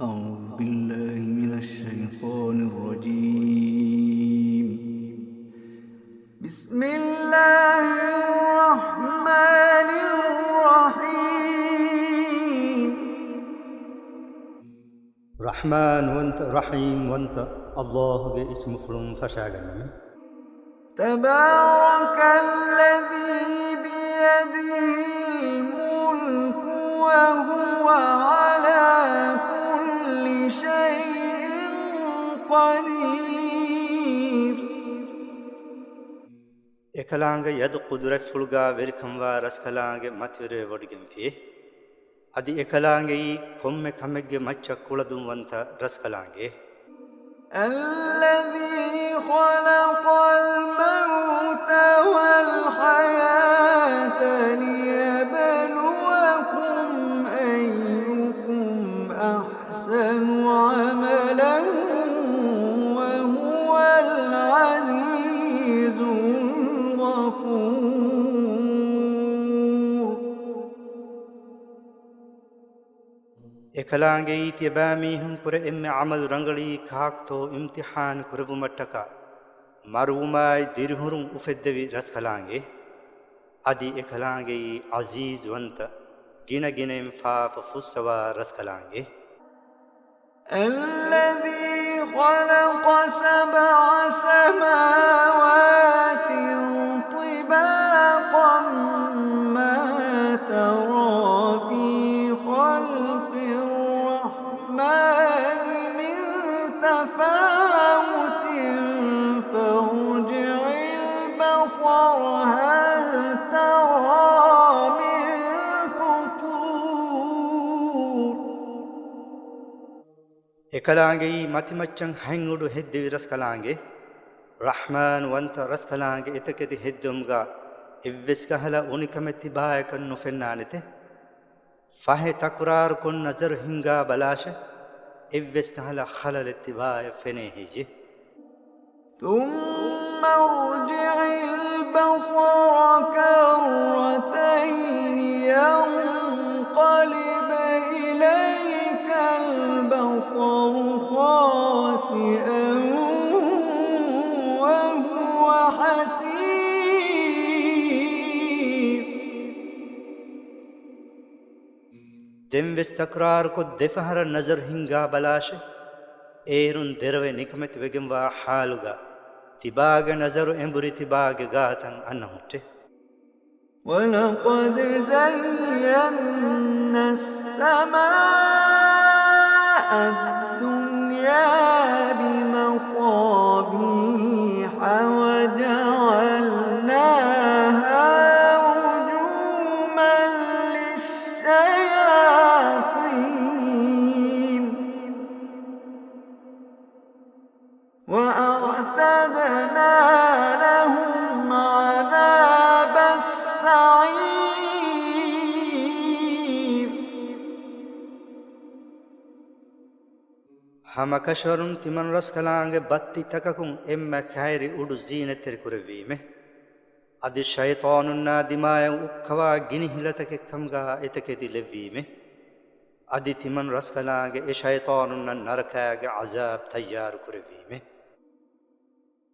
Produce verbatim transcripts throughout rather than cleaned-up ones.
أعوذ بالله من الشيطان الرجيم. بسم الله الرحمن الرحيم. ރަޙްމާން ވަންތަ، ރަޙީމް ވަންތަ ﷲ ގެ އިސްމުފުޅުން ފަށާގަންނަމެ. تبارك الذي بيده الملك وهو على كل شيء قدير. އެކަލާނގެ ޔަދު ޤުދުރަތްފުޅުގާ ވެރިކަންވާ ރަސްކަލާނގެ މަތިވެރިވެވޮޑިގެންފި. އަދި އެކަލާނގެއީ ކޮންމެ ކަމެއްގެ މައްޗަށް ކުޅަދުންވަންތަ ރަސްކަލާނގެ. الذي خلق الموت والحياة ليبلوكم أيكم أحسن عملا وهو العزيز الغفور. އެކަލާނގެއީ ތިޔަބައިމީހުންކުރެ އެންމެ ޢަމަލު ރަނގަޅީ ކާކުތޯ އިމްތިޙާނު ކުރެއްވުމަށްޓަކާ، މަރުވުމާއި ދިރިހުރުން އުފެއްދެވި ރަސްކަލާނގެ. އަދި އެކަލާނގެއީ ޢަޒީޒުވަންތަ، ގިނަގިނައިން ފާފަ ފުއްސަވާ ރަސްކަލާނގެ. الذي خلق سبع سماوات طباقا ما ترى في خلق الرحمن من تفاوت فارجع البصر هل ترى من فطور. އެކަލާނގެއީ މަތިމައްޗަށް ހަތް އުޑު ހެއްދެވި ރަސްކަލާނގެ. ރަޙްމާން ވަންތަ ރަސްކަލާނގެ އެތަކެތި ހެއްދުމުގާ އެއްވެސް ކަހަލަ އުނިކަމެއް ތިބާޔަކަށް ނުފެންނާނެތެ. ފަހެ ތަކުރާރުކޮށް ނަޒަރު ހިންގާ ބަލާށެ، އެއްވެސް ކަހަލަ ޚަލަލެއް ތިބާޔަށް ފެނޭ ހެއްޔެ؟ ثم ارجع البصر كرتين ينقلب إليك البصر خاسئا وهو حسير. ދެންވެސް ތަކުރާރުކޮށް ދެފަހަރަށް ނަޒަރު ހިންގާ ބަލާށެ، އޭރުން ދެރަވެ ނިކަމެތި ވެގެންވާ ޙާލުގަ ތިބާގެ ނަޒަރު އެނބުރި ތިބާގެ ގާތަށް އަންނަ ހުއްޓެ. ولقد زينا السماء الدنيا بمصابيح وجعلناها رجوما للشياطين وأعتدنا لهم عذاب السعير. ހަމަކަށަވަރުން ތިމަން ރަސްކަލާނގެ ބައްތި ތަކަކުން އެންމެ ކައިރި އުޑު ޒީނަތްތެރި ކުރެއްވީމެ. އަދި ޝައިޠާނުންނާ ދިމާޔަށް އުއްކަވާ ގިނި ހިލަތަކެއްކަމުގާ އެތަކެތި ލެއްވީމެ. އަދި ތިމަން ރަސްކަލާނގެ އެ ޝައިޠާނުންނަށް ނަރަކާގެ ޢަޒާބް ތައްޔާރު ކުރެއްވީމެ.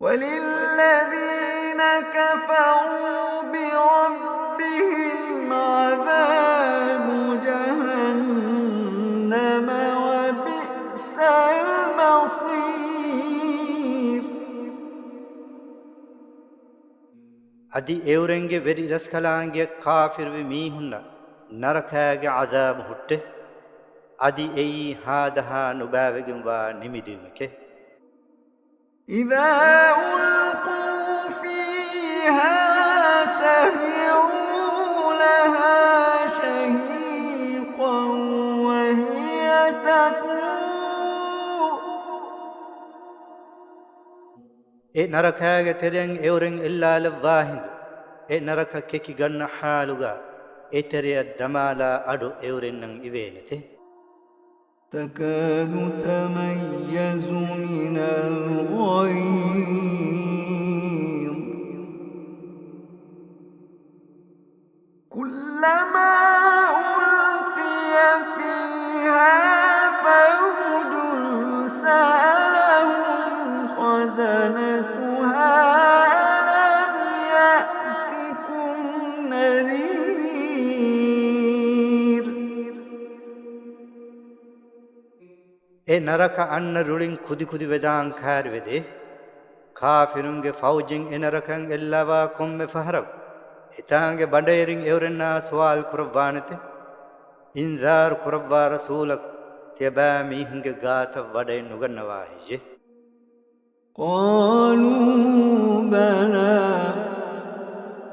وللذين كفروا بربهم عذاب جهنم وبئس المصير. އަދި އެއުރެންގެ ވެރި ރަސްކަލާނގެއަށް ކާފިރުވި މީހުންނަށް ނަރަކާގެ ޢަޒާބު ހުއްޓެ. އަދި އެއީ ހާދަހާ ނުބައިވެގެންވާ ނިމިދިއުމެކެ. إذا ألقوا فيها سمعوا لها شهيقا وهي تفور. އެ ނަރަކާގެ ތެރެއަށް އެއުރެން އެއްލާލައްވާ ހިނދު، އެ ނަރަކަ ކެކިގަންނަ ޙާލުގަ އެ ތެރެއަށް ދަމާލާ އަޑު އެއުރެންނަށް އިވޭނެތެ. تكاد تميز من الغيظ كلما ألقي فيها فوج ނަރަކަ އަންނަ ރުޅިން ކުދިކުދި ވެދާން ކައިރިވެދޭ. ކާފިރުންގެ ފައުޖެއް އެ ނަރަކައަށް އެއްލަވާ ކޮންމެ ފަހަރަށް އެތާނގެ ބަނޑައިރިން އެއުރެންނާ ސުވާލު ކުރައްވާނެތެ. އިންޒާރު ކުރައްވާ ރަސޫލަކު ތިޔަބައިމީހުންގެ ގާތަށް ވަޑައެއް ނުގަންނަވާ ހެއްޔެ؟ قَالُوا بَلَىٰ،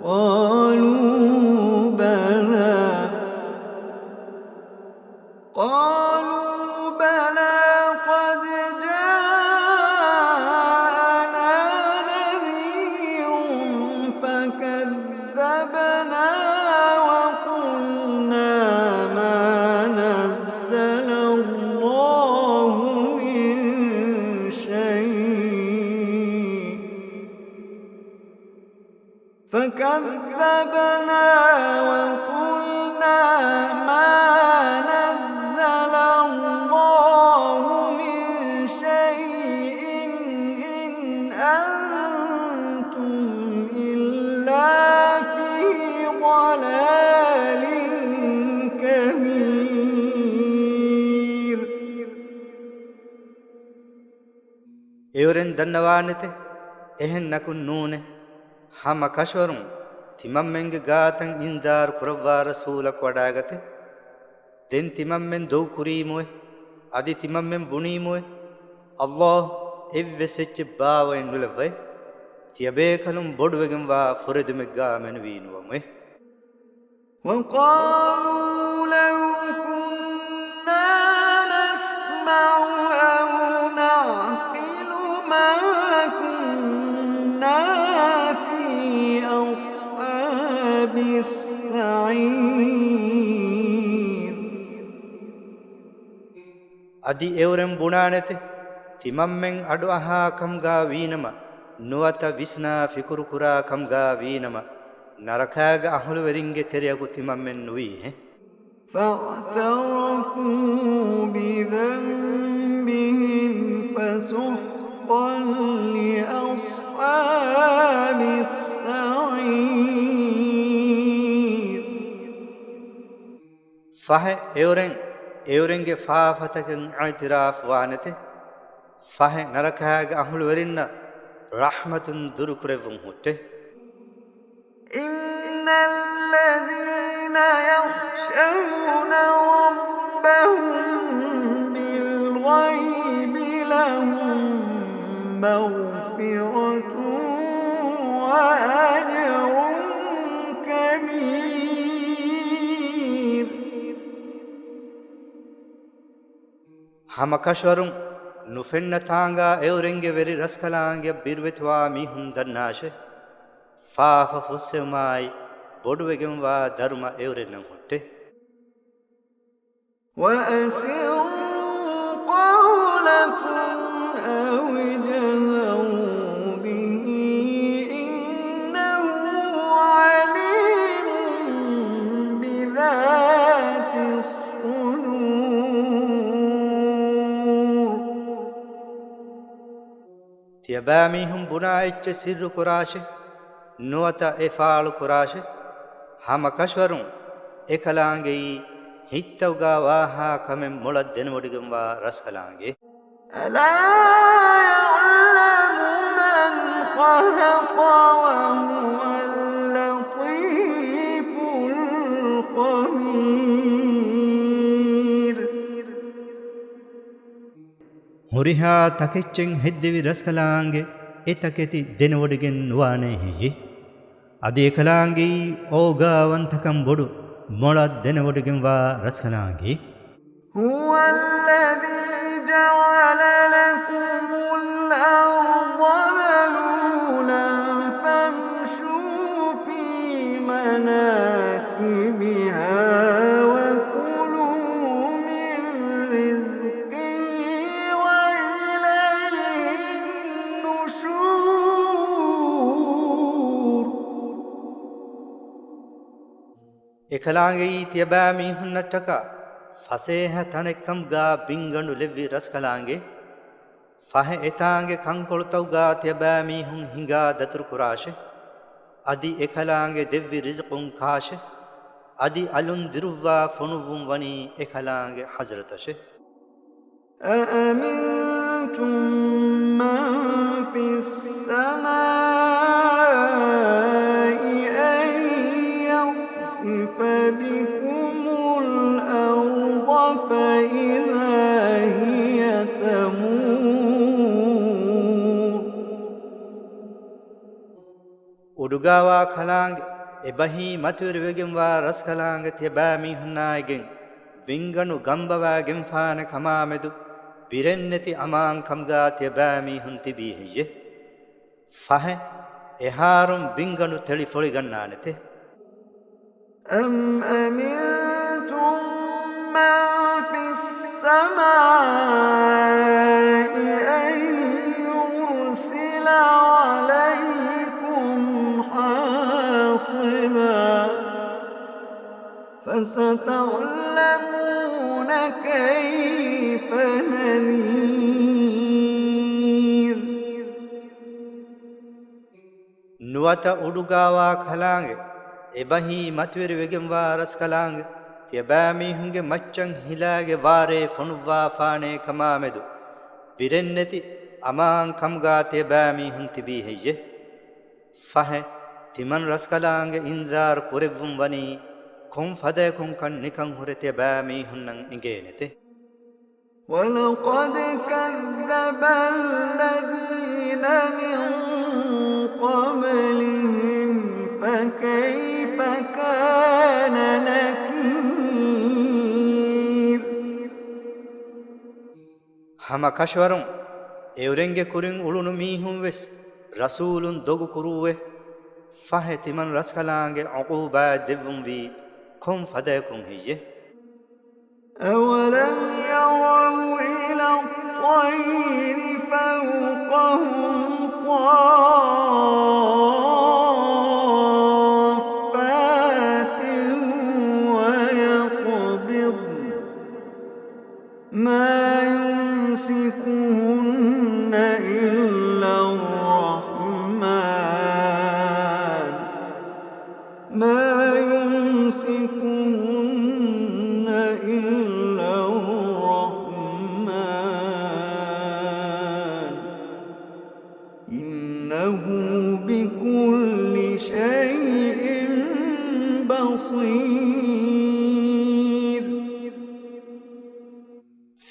قَالُوا بَلَىٰ، قَالُوا بَلَىٰ قَدْ جَاءَنَا نَذِيرٌ فَكَذَّبْنَا وَقُلْنَا مَا نَزَّلَ اللَّهُ مِن شَيْءٍ، فَكَذَّبْنَا وَقُلْنَا مَا نَزَّلَ اللَّهُ مِن شَيْءٍ إِنْ أَنْتُمْ إِلَّا فِي ضَلَالٍ كَبِيرٍ. އެއުރެން ދަންނަވާނެތެ، އެހެންނަކުން ނޫނޭ. ހަމަ ކަށަވަރުން ތިމަންމެންގެ ގާތަށް އިންޒާރު ކުރައްވާ ރަސޫލަކު ވަޑާގަތެ. ދެން ތިމަންމެން ދޮގު ކުރީމުވެ، އަދި ތިމަންމެން ބުނީމުވެ، އައްލާހު އެއްވެސް އެއްޗެއް ބާވައެއް ނުލައްވައި، ތިޔަބޭކަލުން ބޮޑުވެގެންވާ ފުރެދުމެއްގާ މެނުވީ ނުވަމުވެ. وَقَالُوا لَوْ كُنَّا نَسْمَعُ أَوْ نَعْقِلُ مَا كُنَّا فِي أَصْحَابِ السَّعِيرِ. އަދި އެއުރެން ބުނާނެތެ، ތިމަންމެން އަޑުއަހާ ކަމުގާ ވީނަމަ، ނުވަތަ ވިސްނާ ފިކުރުކުރާ ކަމުގާ ވީނަމަ، ނަރަކާގެ އަހުލުވެރިންގެ ތެރެއަކު ތިމަންމެން ނުވީހެއް. فَاعْتَرَفُوا بِذَنبِهِمْ فَسُحْقًا لِأَصْحَابِ السَّعِيرِ. ފަހެ އެއުރެން، އެއުރެންގެ ފާފަތަކަށް އިޢުތިރާފު ވާނެތެ. ފަހެ ނަރަކާގެ އަހުލުވެރިންނަށް ރަޙްމަތުން ދުރުކުރެއްވުން ހުއްޓޭ. إِنَّ الَّذِينَ يَخْشَوْنَ رَبَّهُم بِالْغَيْبِ لَهُم مَّغْفِرَةٌ وَأَجْرٌ كَبِيرٌ. ހަމަކަށަވަރުން ނުފެންނަ ތާނގާ އެއުރެންގެ ވެރި ރަސްކަލާނގެ ބިރުވެތިވާ މީހުން ދަންނާށޭ، ފާފަ ފުއްސެވުމާއި ބޮޑުވެގެންވާ ދަރުމަ އެއުރެންނަށް ހުއްޓޭ. وَأَسِرُّوا قَوْلَكُمْ أَوِ اجْهَرُوا بِهِ إِنَّهُ عَلِيمٌ بِذَاتِ الصُّدُورِ. ތިޔަބައިމީހުން ބުނާ އެއްޗެއް ސިއްރު ކުރާށޭ، ނުވަތަ އެ ފާޅު ކުރާށޭ. ހަމަކަށަވަރުން އެކަލާނގެއީ ހިތްތައުގާ ވާހާ ކަމެއް މޮޅަށް ދެނެވޮޑިގެންވާ ރަސްކަލާނގެ. أَلَا يَعْلَمُ مَنْ خَلَقَ وَهُوَ اللَّطِيفُ الْخَبِيرُ. ހުރިހާ ތަކެއްޗެއް ހެއްދެވި ރަސްކަލާނގެ އެ ތަކެތި ދެނެވޮޑިގެން ނުވާނޭ ހެއްޔޭ؟ އަދި އެކަލާނގެއީ އޯގާވަންތަކަން ބޮޑު މޮޅަށް ދެނެވޮޑިގެންވާ ރަސްކަލާނގެ. هُوَ الَّذِي جَعَلَ لَكُمُ الْأَرْضَ ذَلُولًا فَامْشُوا فِي مَنَاكِبِهَا وَكُلُوا مِن رِّزْقِهِ وَإِلَيْهِ النُّشُورُ. އެކަލާނގެއީ ތިޔަބައިމީހުންނަށްޓަކާ ފަސޭހަ ތަނެއްކަމުގާ ބިންގަނޑު ލެއްވި ރަސްކަލާނގެ. ފަހެ އެތާނގެ ކަންކޮޅުތަކުގާ ތިޔަބައިމީހުން ހިނގާ ދަތުރުކުރާށޭ. އަދި އެކަލާނގެ ދެއްވި ރިޒުޤުން ކާށޭ. އަދި އަލުން ދިރުއްވާ ފޮނުއްވުން ވަނީ އެކަލާނގެ ޙަޟްރަތަށޭ. أأمنتم من في السماء أن يخسف بكم الأرض فإذا هي تمور. އުޑުގާވާ ކަލާނގެ އެބަހީ މަތިވެރިވެގެންވާ ރަސްކަލާނގެ ތިޔަބައިމީހުންނާއިގެން ބިންގަނޑު ގަނބަވާގެންފާނެ ކަމާމެދު ބިރެއްނެތި އަމާންކަމުގާ ތިޔަބައިމީހުން ތިބީ ހެއްޔެ؟ ފަހެ، އެހާރުން ބިންގަނޑު ތެޅި ފޮޅިގަންނާނެތެ. أم أمنتم من في السماء أن يرسل عليكم حاصبا فستعلمون كيف نذير. ނުވަތަ އުޑުގާވާ ކަލާނގެ އެބަހީ މަތިވެރިވެގެންވާ ރަސްކަލާނގެ ތިޔަބައިމީހުންގެ މައްޗަށް ހިލާގެ ވާރޭ ފޮނުއްވާފާނޭ ކަމާމެދު ބިރެއްނެތި އަމާން ކަމުގާ ތިޔަބައިމީހުން ތިބީ ހެއްޔެ؟ ފަހެ، ތިމަން ރަސްކަލާނގެ އިންޒާރު ކުރެއްވުން ވަނީ ކޮން ފަދަޔަކުންކަން ނިކަން ހުރެ ތިޔަބައިމީހުންނަށް އެނގޭނެތެ. ولقد كذب الذين من قبلهم فكيف كان نكير. ހަމަ ކަށަވަރުން އެއުރެންގެ ކުރިން އުޅުނު މީހުން ވެސް ރަސޫލުން ދޮގު ކުރޫއެ. ފަހެ ތިމަން ރަސްކަލާނގެ ޢުޤޫބާތް ދެއްވުން ވީ ކޮން ފަދަޔަކުން ހެއްޔެ؟ أولم يروا إلى الطير فوقهم صافات ويقبضن ما يمسكهن إلا الرحمن ما يمسكهن إلا الرحمن إنه بكل شيء بصير.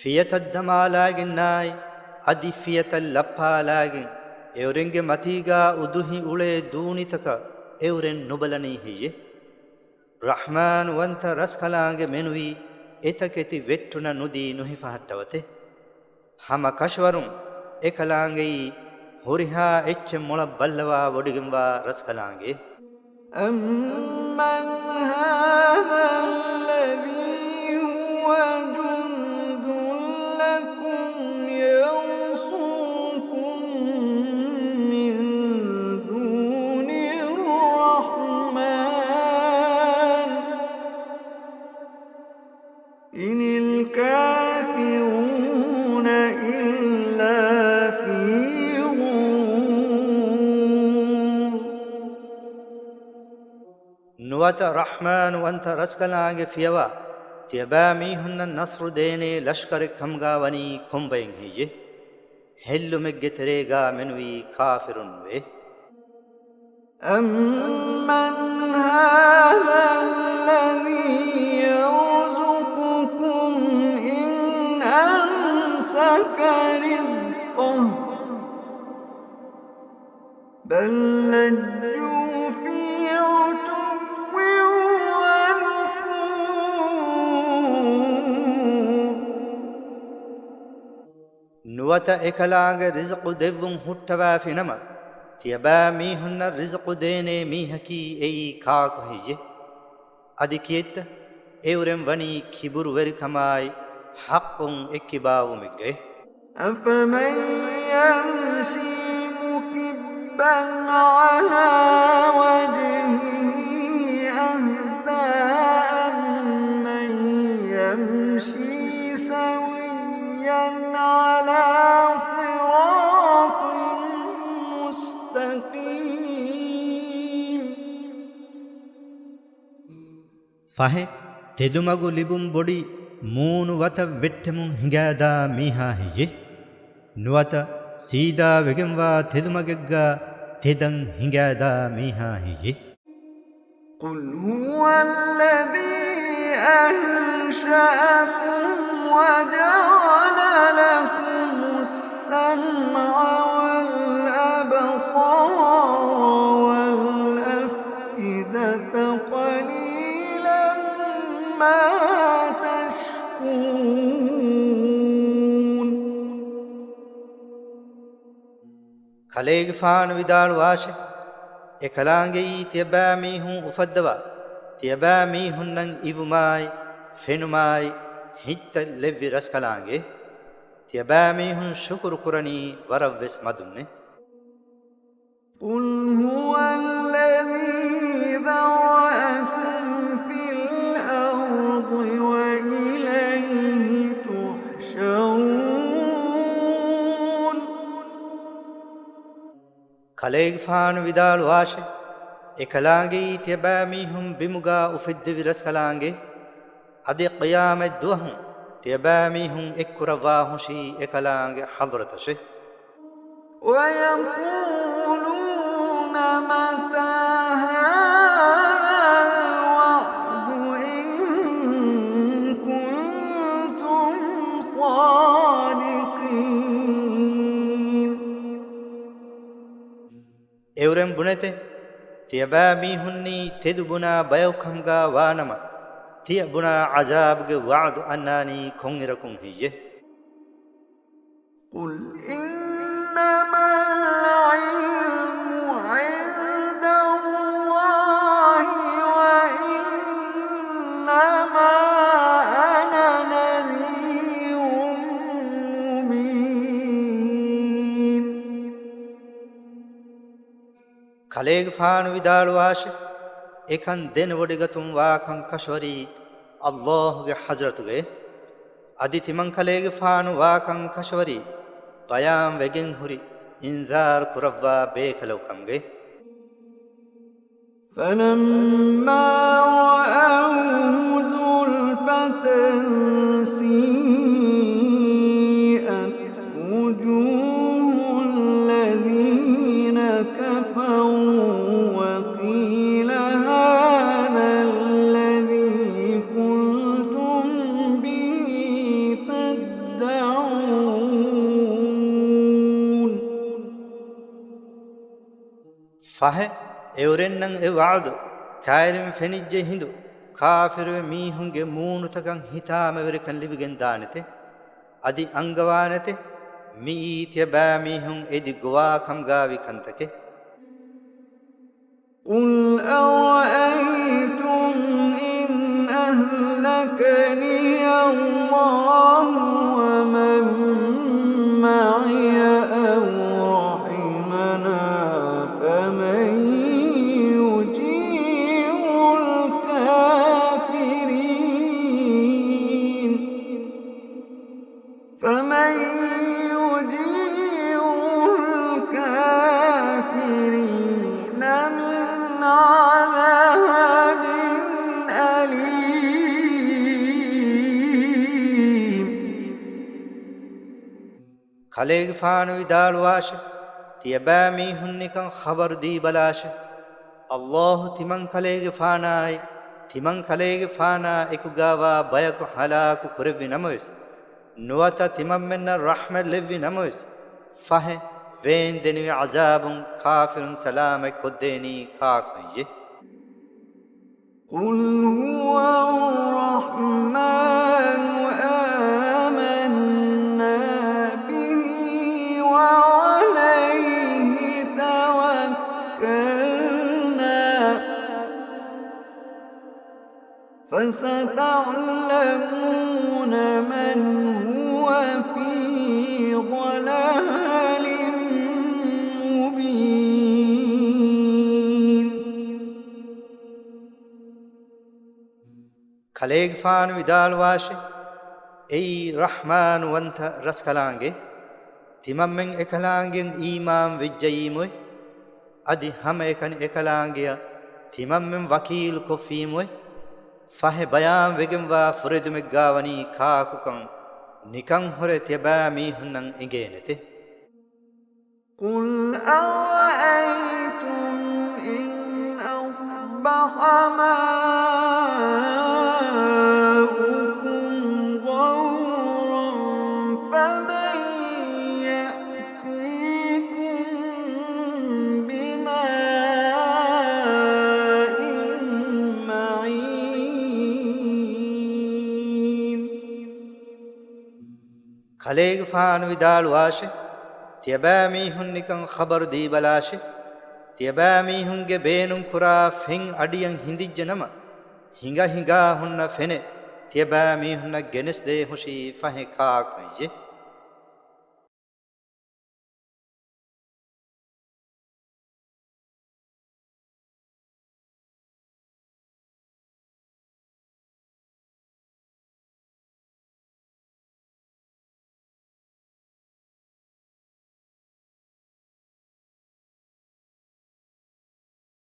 ފިޔަތައް ދަމާލާގެންނާއި، އަދި ފިޔަތައް ލައްޕާލާގެން، އެއުރެންގެ މަތީގާ އުދުހި އުޅޭ ދޫނިތަކަށް އެއުރެން ނުބަލަނީ ހެއްޔެ؟ ރަޙްމާން ވަންތަ ރަސްކަލާނގެ މެނުވީ އެތަކެތި ވެއްޓުނަ ނުދީ ނުހިފަހައްޓަވަތެ. ހަމަ ކަށަވަރުން އެކަލާނގެއީ ހުރިހާ އެއްޗެއް މޮޅަށް ބައްލަވާ ވޮޑިގެންވާ ރަސްކަލާނގެ. أمن هذا الذي هو جند لكم يرزقكم من دون الرحمن إن الكافرون إلا في غرور. ނުވަތަ ރަޙްމާން ވަންތަ ރަސްކަލާނގެ ފިޔަވާ، ތިޔަބައިމީހުންނަށް ނަޞްރު ދޭނޭ ލަޝްކަރެއް ކަމުގާ ވަނީ ކޮންބައެއް ހެއްޔެ؟ ހެއްލުމެއްގެ ތެރޭގާ މެނުވީ ކާފިރުން ނުވޭ. أمن هذا الذي يرزقكم إن أمسك رزقه بل لجوا في عتو ونفور. ނުވަތަ އެކަލާނގެ ރިޒުޤު ދެއްވުން ހުއްޓަވާފިނަމަ، ތިޔަބައިމީހުންނަށް ރިޒުޤު ދޭނޭ މީހަކީ އެއީ ކާކު ހެއްޔެ؟ އަދި ކިއެއްތަ؟ އެއުރެން ވަނީ ކިބުރުވެރިކަމާއި، ޙައްޤުން އެއްކިބާވުމެއްގައި. أفمن يمشي مكبا على وجهه أهدى أمن يمشي سويا على صراط مستقيم. ފަހެ، ތެދުމަގު ލިބުން ބޮޑީ މޫނު ވަތަށް ވެއްޓެމުން ހިނގާދާ މީހާ ހެއްޔޭ؟ ނުވަތަ ސީދާ ވެގެންވާ ތެދުމަގެއްގާ ތެދަން ހިނގާދާ މީހާ ހެއްޔޭ؟ قل هو الذي أنشأكم وجعل لكم السمع والأبصار والأفئدة قليلا ما تشكرون. ކަލޭގެފާނު ވިދާޅުވާށެ، އެކަލާނގެއީ ތިޔަބައިމީހުން އުފައްދަވާ، ތިޔަބައިމީހުންނަށް އިވުމާއި، ފެނުމާއި، ހިތްތައް ލެއްވި ރަސްކަލާނގެ. ތިޔަބައިމީހުން ޝުކުރު ކުރަނީ ވަރަށްވެސް މަދުންނޭ. قل هو الذي ذرأكم في الأرض وإليه تحشرون. ކަލޭގެފާނު ވިދާޅުވާށެ، އެކަލާނގެއީ ތިޔަބައިމީހުން ބިމުގާ އުފެއްދެވި ރަސްކަލާނގެ. އަދި ޤިޔާމަތް ދުވަހު ތިޔަބައިމީހުން އެއްކުރައްވާ ހުށީ އެކަލާނގެ ޙަޟްރަތަށެ. ويقولون متى هذا الوعد إن كنتم صادقين. އެއުރެން ބުނެތެ، ތިޔަބައިމީހުންނީ ތެދު ބުނާ ބަޔަކު ކަމުގާ ވާނަމަ، ތިޔަ ބުނާ ޢަޒާބުގެ ވަޢުދު އަންނާނީ ކޮންއިރަކުން ހެއްޔޭ؟ قل إنما العلم عند الله وإنما أنا نذير مبين. ކަލޭގެފާނު ވިދާޅުވާށެ، އެކަން ދެނެވޮޑިގަތުން ވާކަން ކަށަވަރީ ﷲ ގެ ޙަޟްރަތުގައޭ. އަދި ތިމަން ކަލޭގެފާނު ވާކަން ކަށަވަރީ ބަޔާން ވެގެން ހުރި އިންޒާރު ކުރައްވާ ބޭކަލަކު ކަމުގައޭ. فلما رأوه زلفة سيئت وجوه الذين كفروا وقيل هذا الذي كنتم به تدعون. ފަހެ، އެއުރެންނަށް އެ ވަޢުދު ކައިރިން ފެނިއްޖެ ހިނދު، ކާފިރުވި މީހުންގެ މޫނުތަކަށް ހިތާމަވެރިކަން ލިބިގެން ދާނެތެ. އަދި އަންގަވާނެތެ، މިއީ ތިޔަބައިމީހުން އެދި ގޮވާ ކަމުގާވި ކަންތަކެއް. قل أرأيتم إن أهلكني الله ومن معي أو رحمنا فمن يجير الكافرين فمن يجير الكافرين من عذاب أليم. ކަލޭގެފާނު ވިދާޅުވާށެ، ތިޔަބައިމީހުން ނިކަން ޚަބަރު ދީބަލާށެ، ﷲ ތިމަން ކަލޭގެފާނާއި، ތިމަން ކަލޭގެފާނާ އެކުގާވާ ބަޔަކު ހަލާކު ކުރެއްވި ނަމަވެސް، ނުވަތަ ތިމަންމެންނަށް ރަޙްމަތް ލެއްވި ނަމަވެސް، ފަހެ، ވޭންދެނިވި ޢަޒާބުން ކާފިރުން ސަލާމަތް ކޮށްދޭނީ ކާކު ހެއްޔޭ؟ قل هو الرحمن آمنا به وعليه توكلنا فستعلمون من هو في ضلال مبين. ކަލޭގެފާނު ވިދާޅުވާށެ، އެއީ ރަޙްމާނުވަންތަ ރަސްކަލާނގެ، ތިމަންމެން އެކަލާނގެން އީމާން ވެއްޖައީމުއެ، އަދި ހަމައެކަނި އެކަލާނގެއަށް ތިމަންމެން ވަކީލު ކޮށްފީމުއެ، ފަހެ ބަޔާން ވެގެންވާ ފުރެދުމެއްގާ ވަނީ ކާކުކަން ނިކަން ހުރެ ތިޔަބައިމީހުންނަށް އެނގޭނެތެ؟ قُلْ أَرَأَيْتُمْ إِنْ أَصْبَحَ مَاؤُكُمْ غَوْرًا فَمَنْ يَأْتِيكُمْ بِمَاءٍ مَعِينٍ. ކަލޭގެފާނު ވިދާޅުވާށެ، ތިޔަބައިމީހުން ނިކަން ޚަބަރު ދީބަލާށެ، ތިޔަބައިމީހުންގެ ބޭނުންކުރާ ފެން އަޑިއަށް ހިނދިއްޖެ ނަމަ، ހިނގަ ހިނގާ ހުންނަ ފެނެއް ތިޔަބައިމީހުންނަށް ގެނެސްދޭ ހުށީ ފަހެ ކާކުމެއްޔެ؟